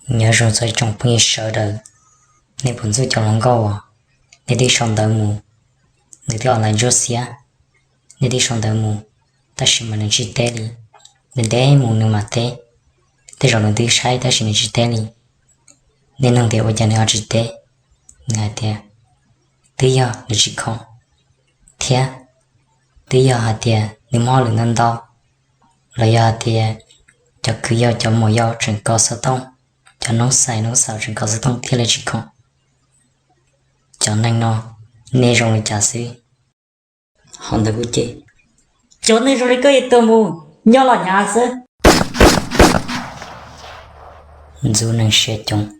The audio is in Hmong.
Nyob zoo txog tsoom phooj ywg sawv daws, nej puas ntxub cov hluas nkauj uas nej twb sau ntawv mus, nws twb online ntsuab xiab, nej twb sau ntawv mus, tab sis mas nws tsis teb li. Ntev ntev mus nws mam teb, tej zaum nws twb saib tab sis nws tsis teb li. Nej nug tias ua cas nws ho tsis teb, nws hais tias twb yog nws tsis khoom, thiab twb yog hais tias nws muaj hauj lwm ntau ntau, los yog hais tias cov kwv yau cov muam yau tseem kov xov tooj, cov noob xais noob xaus tseem kov xov tooj thiaj li tsis khoom. Cov neeg no, nej zoo li cas xwb? Ho ntawd kuj ces, cov neeg zoo li koj yuav tuag mus, nyob los hnyav xwb. Ntxub neeg siab coob.